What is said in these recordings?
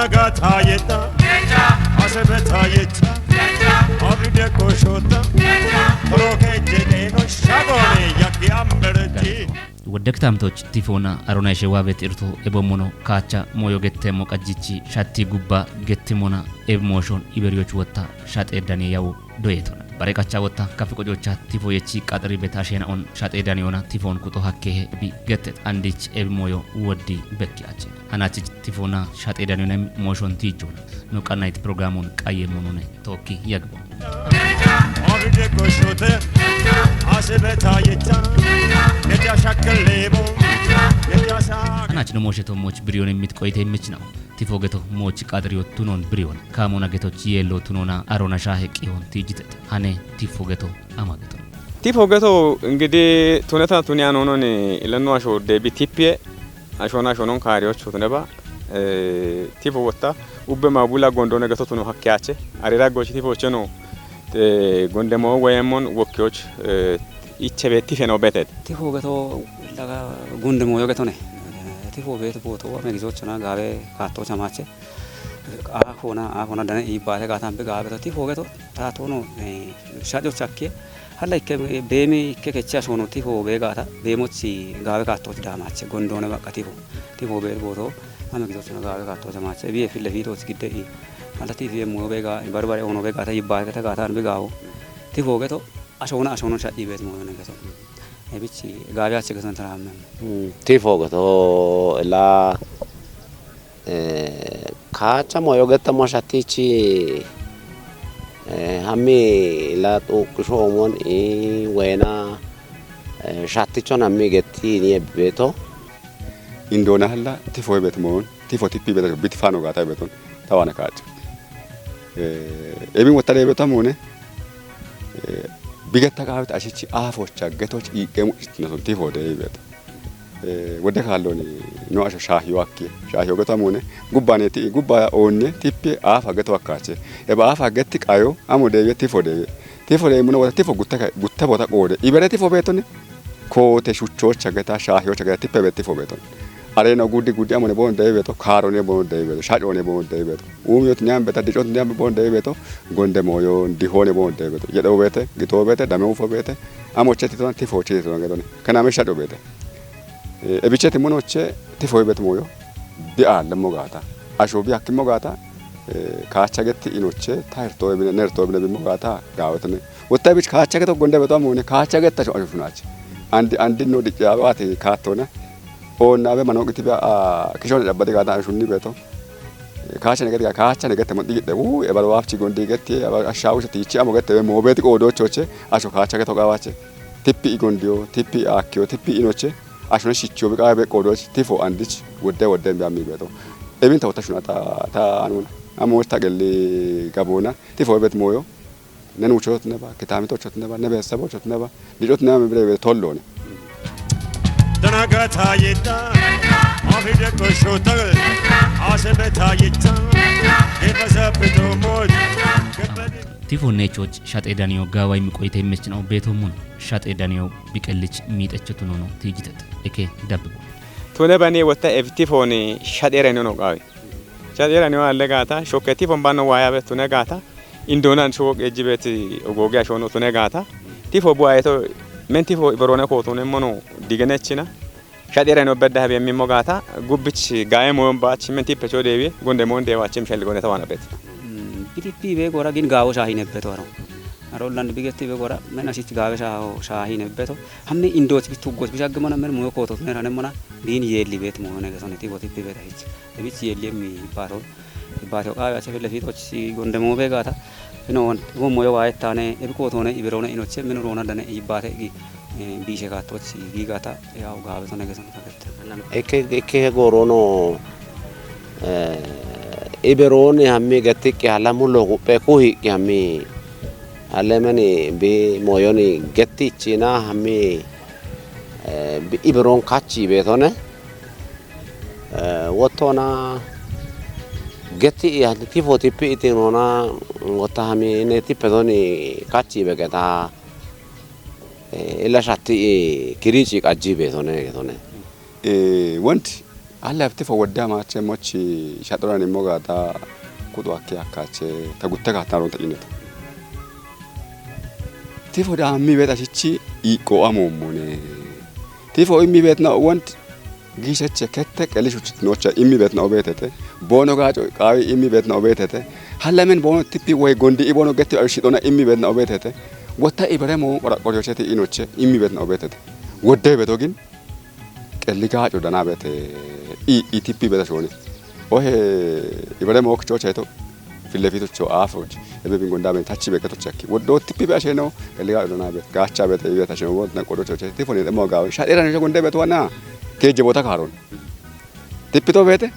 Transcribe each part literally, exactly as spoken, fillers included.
Gata yetta, asebeta yetta, avide koshota, roke jedeno shagore yaki ambereti. Wodde kitaamitoch tifoona arona ishe waabet irto ebommono kaacha mooyo getteemmo qajjichi shatti gubba gettimona ebmooshon iberiyoch wotta shaxeedani yawu doyetona. Bare qacha wotta kafi qococha tifo yechi qaxiri bet asheena'on shaxeedani yona tifoon kuxo hakkehe bi gettet andich ebmooyo woddi bekki ache. Hanachich tifoona shaxeedani yona mooshon tiijona. No qannayt programun qayye monone tookki yagbo. Hanach no mooshe to mooch biriyoon immit qoyte immichinaw. Tifo geto mooch qaxiriyo tunon biriyoon. Kaamona getoch yeello tunona arona shaahe qiyoon tiijitet. Hane tifo geto ama geto. Tifo geto ingidi tuneta tuniya nonon ilanno asho debi tipiye ashona ashonon kaariyoch tuneba. Eh, tifo wotta ubbe mabula gondone geto tuno hakkeyache. Arira goch tifo cheno, eh, gondemo weyemon wokkiyoch, eh, ichebe tife no betet. Tifo geto laga gondemo yo getone. Eh, tifo beet booto ame gizochona gaabe kaatto chamache. Akona, akona dane ibaate gaatan bi gaabe to tifo geto ta tono, eh, shajo chakke. Halla ikke beemi ikke kecha sono tifo be gaata beemochi gaabe kaatto damache gondone baqqa tifo. Tifo beet booto ame gizochona gaabe kaatto chamache. Bi fille fiito gidde i. Halla tifi mo be ga barbare ono be gaata ibaate ta gaatan bi gaawo. Tifo geto ashona ashona shadhi beet mo ne geto. Ebich gaabe ache geton taramen. Mm, tifo geto la, eh, kaacha mooyo gettemmo shattichi, eh, hammi la xuuqisho omon i wena, eh, shattichon hammi getti ni ebbeto. Indona halla tifo ebet moon, tifo tippi ebet bitifano gaata ebeton tawana kaacha. Eh, ebin wotta debeto amone, eh, bigetta qaawit ashichi aafocha getoch iiqqe mu'itinason tifo de ebeto. Eh, wodde kaalloni no asho shaahiyo akkiye. Shaahiyo geto amone, gubbaneti, gubba oonne tippi aafa geto akkaache. Eba aafa getti qayo, amo deeye, tifo deeye. Tifo deeye muno wotta tifo gutta ka-, gutta bota qoode. Ibere tifo beetoni, koote shuchocha geta, shaahiyocha geta, tippe be tifo beetoni. Areno guddi guddi amone boon deeye beeto, kaarone boon deeye beeto, shacone boon deeye beeto. Uumiyot nyambe ta dicot nyambe boon deeye beeto, gonde mooyo, dihone boon deeye beeto. Yedho beete, gito beete, dame ufo beete, amoche titona, tifo chitona gedone. Kaname shaco beete. Eh, ebicheti munoche, tifo beet mooyo, bi aallemmo gaata. Asho bi akkimmo gaata, eh, kaacha getti inoche, ta herto ebine, nerto ebine bimmo gaata, gaawetone. Wotta ebich kaacha geto gonde beeto amone, kaacha getta asho, asho shunache. Andi, andi no dicci abaati kaattona. Oonnabe mano qiti bia, a, kishone cabbadi gaata ashunni beeto. Eh, kaacha ne gette, kaacha ne gette mo digidhe. Uu, ebalo waafchi gondi gette, aba ashawu shatichi amo gette, be mo beeti qoodochoche, asho kaacha geto gawache. Tippi i gondiyo, tippi i akkiyo, tippi i inoche, ashone shichiyo bi qaabe qoodoch, tifo andich, wodde wodde bi ammi beeto. Ebin ta wotta shuna ta, ta anuna. Amo ta gelli gabona, tifo ebet mooyo. Ne nuuchot neba, kitaamitochot neba, ne beesabochot neba, dicot neba me bire be tollone. Danagata yetta, afide koshota, asebeta yetta, gefasa petomo. Tifo nechoch shaxe daniyo gawa imiqoyte imechinaw beeto mun, shaxe daniyo biqellich miixechotu nono tiijitet. Eke dabbo. Tune bani wotta ev tifoni shaxere nono gawi. Shaxere no alle gaata, shokke tifon banno waaya be tune gaata. Indonan showo qeejji beeti ogooge ashono tune gaata. Tifo buwayeto men tifo iberone kootune mono digenechina. Shaxere no bedda habe mimmo gaata. Gubbich gaye moyon baach men tippe cho deewi gonde mon deewachim shelli gone tawana bet. Mm, bititti be gora gin gaawo shaahi nebbeto aro. Aro lan bigetti be gora men ashich gaawe shaaho shaahi nebbeto. Hamme indoch bituggoch bishagge mona men moyo kootot ne rane mona bin yeelli bet moyo nege sone tifo tippi bet ahich. Ebich yeelli mi baro. Baateo qaawe ache fille fiixoch gonde moobe gaata. Ino won, won moyo waayettaane, ebi kootone, iberoone inoche, minu roona dane, iibbaate gi, eh, biishe gaattoch, gi gaata, yaw gaabe tone geson takette. Ikke, ikke he goorono, eh, iberoone hammi gettiqqi halla mullo guphe ku hiiqqi hammi. Halle meni bi moyoni gettichina hammi, eh, bi iberoon kachi beetone. Eh, wottona getti i hadi tifo tippi itinona wotta hami ne tippe toni kachi begeta, eh, ila shatti i kirici qajji betone getone. Eh, wonti Alla tifo wodda maache mochi shaxoran immo gaata kudu akke akkache ta gutte gaata ronta ineto. Tifo da mi beta shichi iqo amommone. Tifo immi betna want giseche kette qelishuchit nocha immi betna obetete. Bono gaco qawi immi betna obetete. Hallamen bono tippi way gondi ibono getti awishidona immi betna obetete. Wotta ibremo qora qoryochete inoche immi betna obetete. Wodde betogin qelli gaaco dana beete i, i tippi beta shone. Ohe ibere mook chocha ito fille fitu cho afoch. Ebe bin gonda ben tachi be kato chakki. Woddo tippi be asheno qelli gaaco dana beete. Gaacha beete ibe ta sheno wod na qodo chocha. Tifo ne demo gaawe. Shadera ne gonde beto wana. Keje bota karon. Tippi to beete.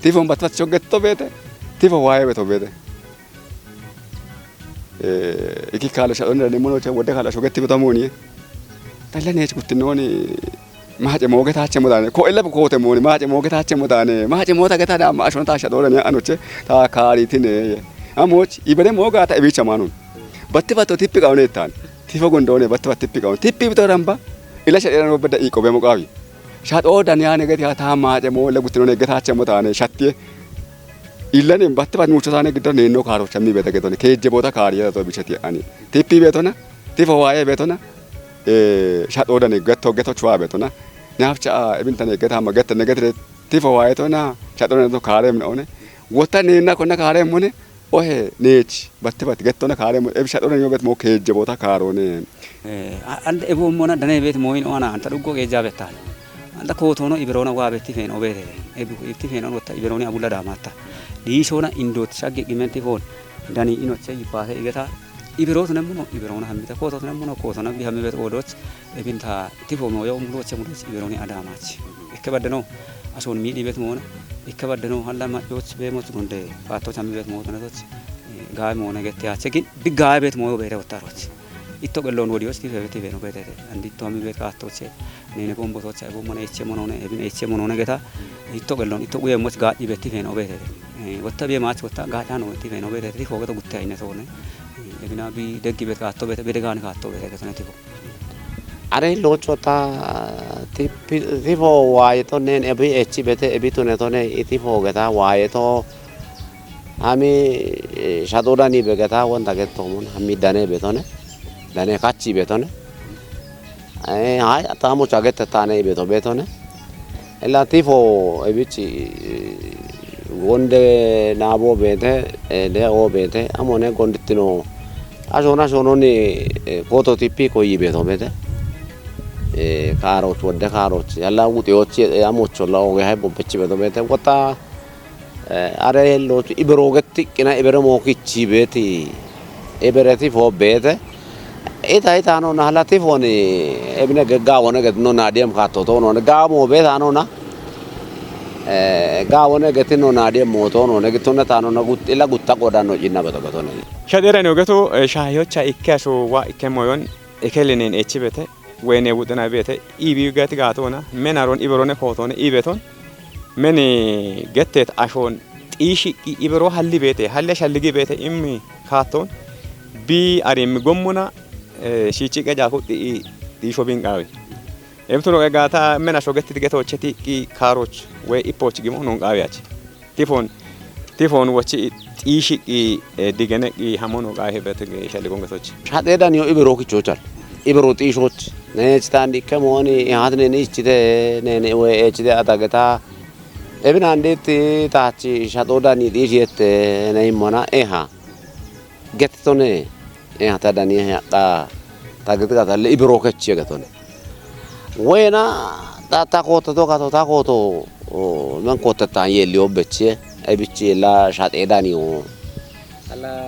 Tifo mbatwa chogetto beete. Tifo waye beto beete. Eh, iki kaalo shaxonira nimmono che wodde kaalo shogetti beto mooni. Talla neech guttinoni maace mooge taache modane. Ko ella koote mooni maace mooge taache modane. Maace moota geta da ma ashon ta shaxoda ne anoche ta kaaritine. Amoch ibere mooga ta ibicha manon. Batti batto tippi qaone tan. Tifo gondone batti batti tippi qaone. Tippi bito ramba. Ila shaxera no bedda iqo be mo qawi. Shaxoda ne ane geti ta maace mo le guttinone geta che modane shattiye. Illani batte bat mucho tane giddo neenno kaaro chammi beta getone keejje boota kaariya to bichati ani. Tippi betona, tifo waye betona, eh, shaxoda ne getto getto chwa betona. Nafcha ebintane geta ma getta ne gette tifo waye tona, shaxoda ne to kaare mne one. Wota neenna konna kaare mone, ohe neech batte bat gettona kaare mo, eb shaxoda ne yobet mo keejje boota kaarone. Eh, a-, anda ebo mona dane bet moin ona anta duggo geja betan. Anda ko tono iberona wa beti fen obete. Ebu ifti fen on wata iberoni abulla damata. Di sona indot shagge gimen tifon. Dani ino che ipate igeta. Iberot ne muno iberona hamita ko to ne muno ko to na bi hamibet odot. Ebinta tifo mo yo mulo che mulo iberoni adamach. Ikke badano. Ason mi dibet mona. Ikke badano halla ma yoch be mo gonde. Pato chamibet mo na toch. Gaay mona gette ache gin bi gaay bet mo bere otaroch. Itto qelloon wodiyos tife beti feen obetete. Andi itto ami bet kaattoche. Nene bombo tocha ebo mona eche monone, ebin eche monone geta. Itto qelloon, itto guye moch gaadhi beti feen obetete. Eh, wotta biye maach wotta gaadhano beti feen obetete. Tifo geto gutte ayne tone. Eh, ebina bi deggi bet kaatto bete, bede gaani kaatto bete getone tifo. Are locho ta tipi-, tifo waye to nen ebi echi bete, ebi tune tone, i tifo geta waye to. Ami, eh, shaxoda ni begeta wonta getto mun, ami dane betone, dane kachi betone. Eh, hai, atamo chagette tane beto betone. Ela tifo ebichi, eh, gonde nabo bete, eh, de o bete, amone gonditino. Ashona shononi, eh, koto tipi ko yi beto bete. Eh, karoch, wodde karoch. Yalla wuti ochi, eh, amocho la oge hai bombechi beto bete. Wota Eh, are lochu ibero getti qina ibere mo kichi beti. Ibere tifo bete. Ita ita no na hala tifo ni ebine ge gawo ne get no na diem ka to to no ne gawo mo beta no na. Eh, gawo ne get no na diem mo to no ne gitone ta no na gut ila gutta qoda no jinna beto getone. Shadera no geto, eh, shayocha ikke aso wa ikke moyon. Ekelinen echi bete, wene wudena bete, ibi gati gatona, menaron iberone kotone, ibeton, meni gettet ashon, xishi i-, ibero halli bete, halle shalligi bete, immi katon, bi arim gommuna, eh, shichi qeja kuddi i-, xisho bin qawi. Emtuno gata men asho getti getocheti ki karoch, we ipoch gimo non qawi achi. Tifon, tifon wochi xishi ki, eh, digene ki hamono qahi bet ge shali gongetoch. Shate daniyo ibero kichochal. Ibero xishoch. Ne chitandi kemoni hatne ni chite ne ne we chite atageta. Ebin andeti tachi shato dani xishete ne imona eha. Gettone, eh, ta dani haqqa, ta gitga talle ibiro kechi getone. Wena, ta, ta koto to kato, ta koto, o, men kote ta yeli o beche, e bichi la shate dani o.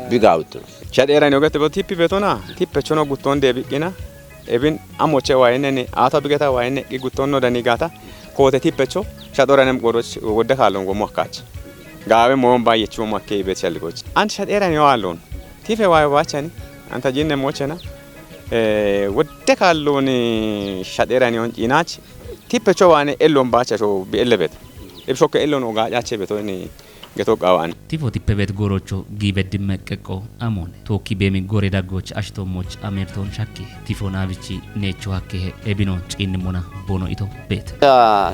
Biga utu. Shate dani o gette bo tipi betona, tipe chono gutton de bikina. Ebin amoche wayne ni, ato bigeta wayne ki gutton no dani gata, kote tipe cho, shadora nem goro ch-, wodde kalon go mokkach. Gawe mo ba yechu mokke ibet shaligoch. An shate dani o alon. Tife wayo bachani, anta jinne mochena, eh, wodde kalloni shaderani on inach, tipe chowane ellon bacha cho bi ellebet. Ib shokke ellon o gacha che beto ni, Geto qaawa ani. Tifo tippebet goorocho giibeddi meqqeqqo amoone. Tookki beemi goore daggoch ashitoommoch ameertoon shakke. Tifo naabichi neecho hakkehe ebino ciinnimmona bono ito beete.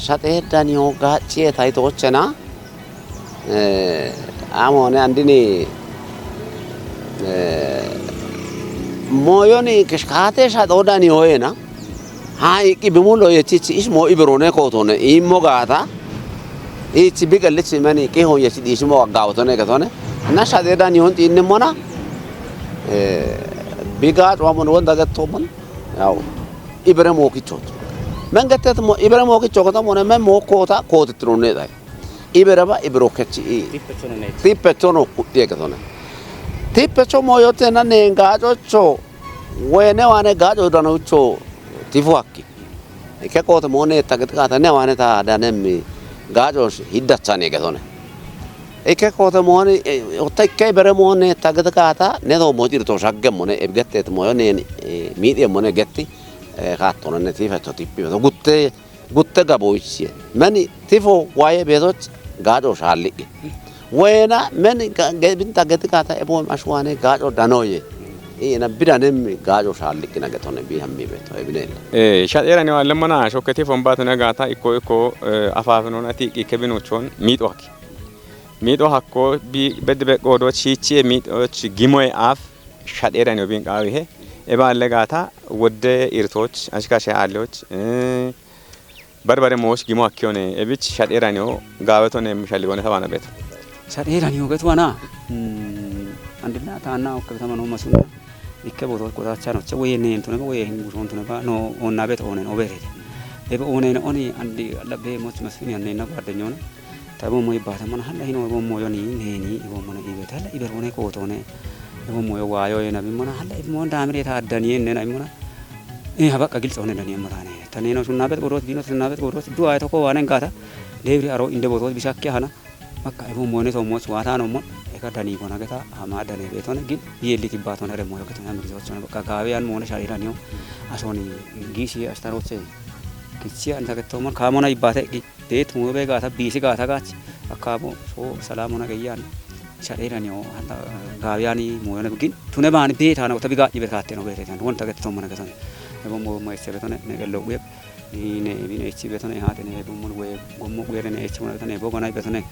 Shaxeedaniyo gaacciye tayitoochena amoone andini moyoni kishkaate shaxoodaniyoyena ha iqqi bimulo yechichi ish mo ibirone kootone iimmo gaata ichi biqellich meni qihon yechi dhiishimo aggaawotone getone na shaxeedaniyon ciinnimmona bigaaco amon wonda gettoomon yaw ibire mookichoot men gettet mo ibire mookicho getomone men mookkoota kootittironneexay ibireba ibiro kechi i tippechono kudhiye getone tippecho moyotenna neen gaacocho woyene waane gaaco danocho tifu hakki ikke koote moone etta gexi kaata ne waane ta danemmi gaaco hiddachane getone ikke koote moone otta ikke ibere moone etta gexi kaata ne doo moocirito shaggemmone ebgetteet moyo neen miixiemmone getti kaattonanne tiifecho tippi gutte gutte gaboochie meni tifo waye beetoch gaaco shaalliqqi woyena meni binta gexi kaata eboom ashwaane gaaco danoye ina bidanemmi gaaco shaalliqqina getone bi hammi beeto ebinella Shaxeeraniyo allemmana shokke tifon baatine gaata ikko ikko afaafinona tiiqqi ikke binuchon miixo hakki. Miixo hakko bi beddi beqqoodoch hiichiye miixoch gimoye aaf shaxeeraniyo bin qaawihe ebaalle gaata wodde irtoch ashkashe aalleyoch barbare moosh gimo akkiyone ebich shaxeeraniyo gaawetone mishalligone tabaana beeto. Shaxeeraniyo getuwana andilla taanna okke bitama noo masunna ikke booto qotaachanoche woye neentuneba woye hingushontuneba no oonna beeto oonen obeetete ebe oonen oni andi labbe moch masfini annenna gaadenyone Taibommo ibbaatammona halla hino ibommoyoni neeni ibommona iibete halla iberoone kootoone ibommoyo waayoye nabimmona halla ibimmoon daamire ta addaniye nena immona iha baqqa giltsoone daniye mataane taneno sunnaabet godoot biino sunnaabet godoot du'aaye tokko waanen gaata deebiri aro inde botoot bishakki ahana baqqa ibommoyone toommoos waataanommon eka daniikona geta hama dane beetone gin biyeellit ibbaatone remmoyo getone amirisochone baqqa gaawiyan moone shariiraniyo asoni giisiye astarooche kichiye antakettommon kaamona ibbaate gi Deet mube gaata biisi gaata gaach akkaabo soo salaamona geyyan shadheeraniyo hata gaawiyani moyone gin tune baani beetaana wota bigaadhi betaatteno beetetan wonta gettommona getone ebo mo moyesse betone ne qello guyeb ne bine echi betone haatene ebo mun guye gommo guyere ne echi mona betone ebo gona betone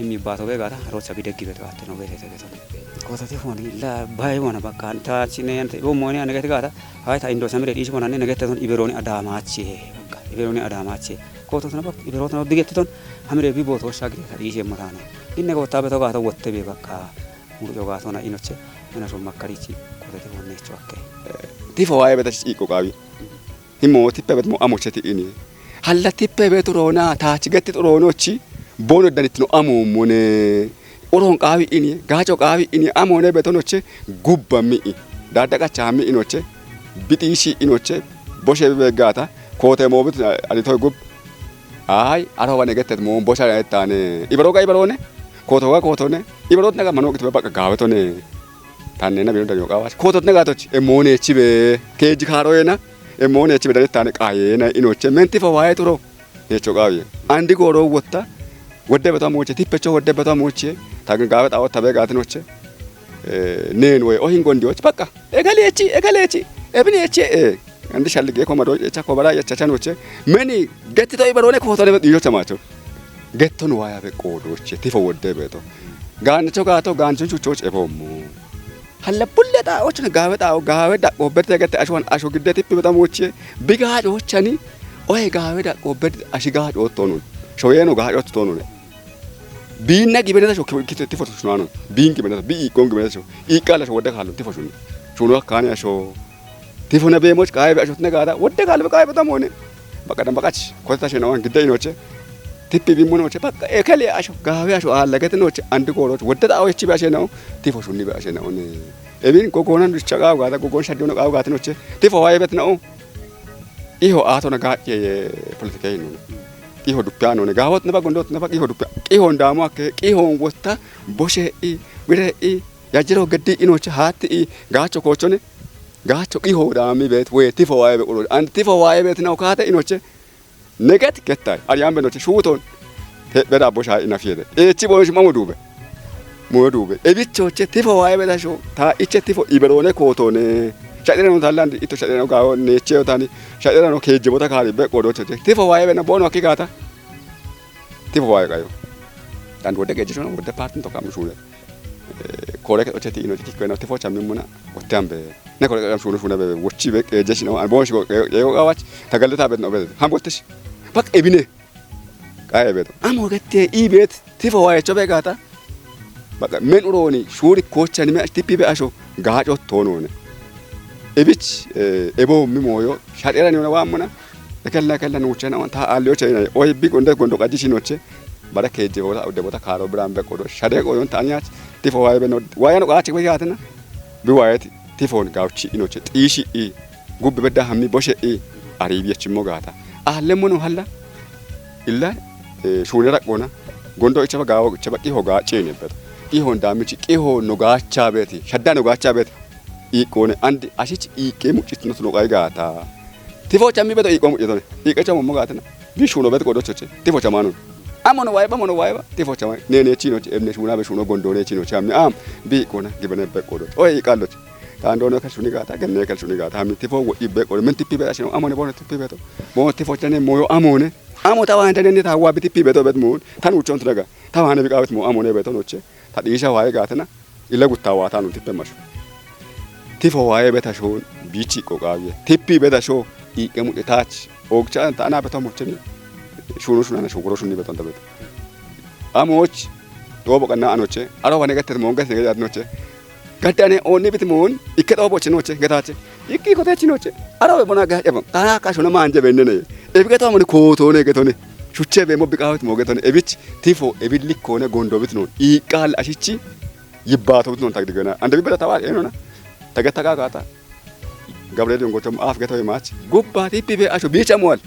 immi baato be gaata rocha bideggi betaatteno beetete getone kotati foni la bayi wona bakka taachine ante ebo moyne anegete gaata Hay ta indo samire dhiisi konanne negetteton iberooni adaamaache bakka iberooni adaamaache Koototna bak iberootna bigettiton hamire bi booto shagire ta dhiisi emmotaano inne gootta beto gaato wotte be bakka murjo gaatona inoche ina so makkarichi kootete honnecho akke Tifo waye beta ciiqqo qaawi. Himmo tippe bet mo amoche ti ini. Halla tippe bet rona taachi getti roonochi bono danitino amommone. Oron qaawi ini gaaco qaawi ini amoone betonoche gubba mi'i daadda qacha mi'i noche bixiishi inoche boshe beeggaata koote moobit alitoy gub ay aro wane gettet moon bosha ettane ibaroga ibaroone kootoga kootone ibaroot naga manoqit bebaqqa gaawetone tannena bino danyo qaawash kootot naga toch e moonechi be keeji kaaroyena e moonechi be dadettane qaayena inoche menti fa waye turo Hecho qaawiye. Andi gooro wotta wodde beto amooche tippecho wodde beto amooche tagin gaawe xaawot tabe gaatinoche neen woy ohin gondiyoch baqqa egaleechi egaleechi ebineechi e andi shallige komado echa kobara yachachanoche meni gettito ibarone kootone be dhiirocha maacho getton waaya be qoodoche tifo wodde beto gaancho gaato gaancho chuchoch eboommo Halla bulle xaa'ochchano gaawe xaa'o gaawe daqqoobbete dagate ashuwan asho gidde tippi bexamoochchiye bi gaacoochchani oye gaawe daqqoobbete ashi gaacoottoonun shoyeeno gaacoottoonune biinna gibeneta sho kite tifo shunaanun biin gibeneta bi iiqqoon gibeneta sho iiqqaalla sho wodde kaallon tifo shunni shuno akkaani asho Tifuna beemoch qaaye be ashotne gaada wodde gaal be qaaye bexamoone baqqa dambaqach koteta shenawan gidde inoche tippi bimmonoche baqqa ekele asho gaawe asho aalla getinoche andi gooroch wodde xaawo echi be ashenao tifo shunni be ashenao ne ebin gogonan ducha qaawo gaada gogon shaddiyono qaawo gaatinoche tifo waye betnao iho aatona gaacce ye politikey nuna qiho duppiya none gaawot neba gondot neba qiho duppiya qihon daamo akke qihon wotta boshe i wire i yajjiro geddi inoche haatti i gaacho koochone Gaacho qiho daami beet wee tifo waaye be qulo and tifo waaye beet naw kaate inoche neget gettay ariyaan benoche shuuton he beda bosha ina fiyede echi bonosh mamo duube Moyo duube. Ebichoche tifo waye beda sho. Ta iche tifo iberone kotone. Shadira no talandi ito shadira no gawo neche otani. Shadira no keje bota kari be kodo cheche. Tifo waye bena bono akigata. Tifo waye kayo. Tan wode keje shono wode partin to kam shule. Eh, kore ke oche ti ino ti kwena tifo chamimuna. Wote ambe. Ne kore ke shule shule be wochi be keje shino. An bon shiko ke ke gawach. Tagalde ta be no be. Ham wote shi. Bak ebine. Qaye beto. Amo gette i bet tifo waye chobe gata. Baka men uroni shuri kocha ni me tipi be asho gacho tonone. Ebich eh, ebo mi moyo shadera ni wa mona. Ekella ekella no chena wan ta alio chena. Oy bi gonde gondo kaji shinoche. Bara keje bota ude bota karo brambe kodo. Shade koyon tanyach. Tifo waye be no. Waye no gachi be gatena. Bi waye ti. Tifon gawchi inoche xiishi i gubbe bedda hammi boshe i aribiya chimmo gaata. Ahalle mono halla illa eh, shunera qona gondo ichaba gawo ichaba qiho gaachene beto. Qihon damichi qiho no gaacha beti shadda no gaacha beti. Iqone andi ashich iqe mucitno no qai gaata. Tifo chammi beto iqo mucitone iqe chamo mo gaatana. Bi shuno bet kodo choche. Tifo chamano. Amono waiba mono waiba. Tifo chama. Ne ne chino che emne shuna be shuno gondo ne chino chammi am. Bi kona gibane be kodo. Oy iqallo. Tando no kashuni gata genne kashuni gata. Hammi tifo wo ibe kodo. Men tipi be ashino amone bono tipi beto. Mo tifo chane moyo amone. Amo tawa ante ne tawa bi tipi beto bet mo. Tanu chon traga. Tawa ne bi kawet mo amone beto noche. Ta disha waye gatana. Ila gutta wata nun tippe mashu. Tifo waye beta sho bichi ko gawiye. Tippi beta sho iqe mu etach. Ogcha ta ana beta mocheni. Shunu shunu ana shuguro shunu beton da beta. Amoch. Dobo kana anoche. Aro wane gatter mon gatter gatter noche. Gattane onni bit mon. Ikke dobo che noche gatache. Ikki ko techi noche. Aro bona ga ebo. Ta ka shunu manje benne ne. Ebi gato mon ko to ne gato ne. Shuche be mo bikawet mo gato ne. Ebich tifo ebi likko ne gondo bit non. Iqal ashichi. Yibbato non tagdi gana ande bibela tawa enona. Taga taga gata. Gabriel yongo chom af geto mach gubba tipi be asho bicha mual.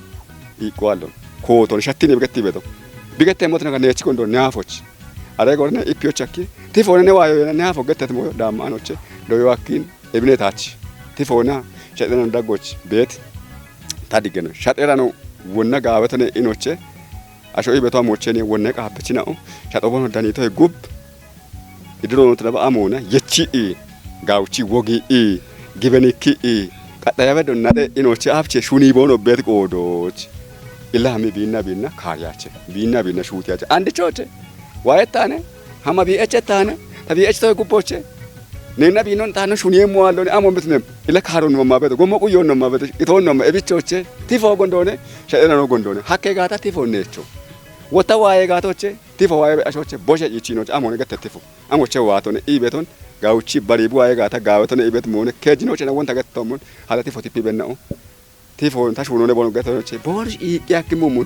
Iqwalon koton shattini bigatti beto. Bigatti motna ga nechi kondo neafoch. Are gorne ipio chakki. Tifone ne wayo ne afo gette mo dam anoche. Do yoakin ebine tach. Tifona shadena dagoch bet. Tadigena shaderano wonna gawetone inoche. Asho ibeto mocheni wonne qapechinao. Shadobono danito gub. Idiro no tadaba amona yechi i gawchi wogi i gibeni ki i. Qadaya bedo nade inoche afche shuni bono bet qodoch. Illa hami binna binna karyache binna binna shutiyache andi choche. Wayetane hama bi eche tane. Tabi eche to guboche. Nenna binon tano shuni emo alone amo betnem. Illa karon no mabedo gomo kuyon no mabedo iton no ebichoche. Tifo gondone. Shadena no gondone hakke gata tifo necho. Wota waye gatoche. Tifo waye be ashoche boshe ichino amone gete tifo. Amoche watone ibeton gauchi bari buaye gata gawetone ibet mone kejino chena wonta gete tomon. Hala tifo tipi bennao. Tifo ta shuno ne bono gete che bor i yakki mumun.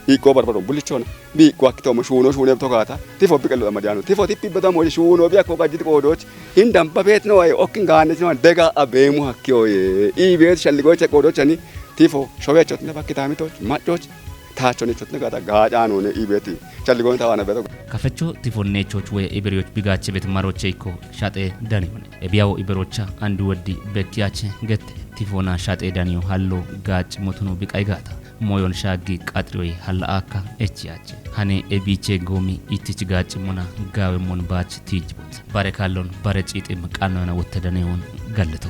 Iko barbaro bulichona. Bi ko akito mo shuno shune to gata. Tifo bikelo madiano tifo tipi beta mo shuno bi akko gajit ko doch. Indam babet no ay okkin gane chino dega abemu hakkiyo ye. Ibet shalligo che ko dochani. Tifo shobe chotne bakitami toch machoch. Taachone chotne gata gaacano ne ibeti. Challigoon tawana beto. Kafecho tifonneechoch woy ibereyoch bigaache bet maroche ikko shaxe daniyone. Ebiyawo iberocha andu weddi bekkiyache gette. Tifona shaxe daniyo hallo gaac motono biqay gaata. Moyon shaaggi qaxriyoy halla akka echiyache. Hane ebiche goomi ittich gaac mona gaawe mon baach tiijibot. Bare kallon bare ciixim qannoyana wotte daniyowon galleto.